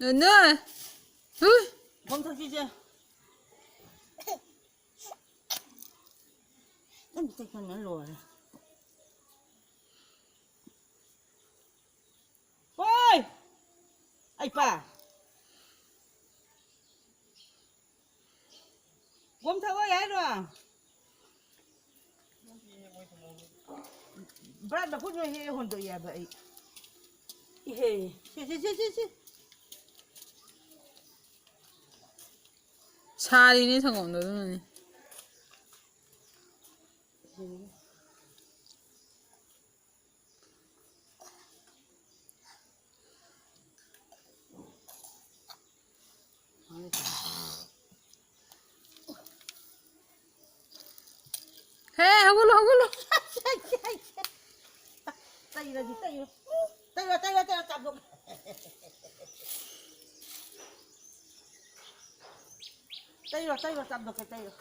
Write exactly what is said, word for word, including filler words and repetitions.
ꯅꯨꯅꯨ! ꯍꯨ! ꯒꯣꯝ ꯊꯛꯁꯤꯁꯦ꯫ ꯅꯪ ꯆꯠꯈ꯭ꯔꯅ ꯂꯣꯏꯔꯦ꯫ ꯍꯣꯏ! ꯑꯩ ꯄꯥ! ꯒꯣꯝ ꯊꯛꯑꯣꯏ ꯍꯥꯏꯔꯣ? ꯕ꯭ꯔꯥꯠ ꯃꯈꯨꯠꯅ ꯍꯦꯛ ꯍꯣꯟꯗꯣꯛꯑꯦꯕ ꯑꯩ꯫ ꯏꯍꯦ꯫ ꯁꯤ, ꯁꯤ, ꯁꯤ, ꯁꯤ, ꯁꯤ꯫ ꯁꯥꯔꯤꯅꯦ ꯁꯪꯒꯣꯝꯗꯣ ꯑꯗꯨꯅꯅꯦ꯫ ꯍꯦ, ꯍꯧꯒꯠꯂꯣ, ꯍꯧꯒꯠꯂꯣ꯫ ꯇꯩꯔꯗꯤ, ꯇꯩꯔꯣ꯫ ꯇꯩꯔꯣ, ꯇꯩꯔꯣ, ꯇꯩꯔꯣ, ꯆꯥꯝꯊꯣꯛ-, ꯇꯩꯔꯣ, ꯇꯩꯔꯣ, ꯆꯥꯝꯊꯣꯛꯀꯦ, ꯇꯩꯔꯣ꯫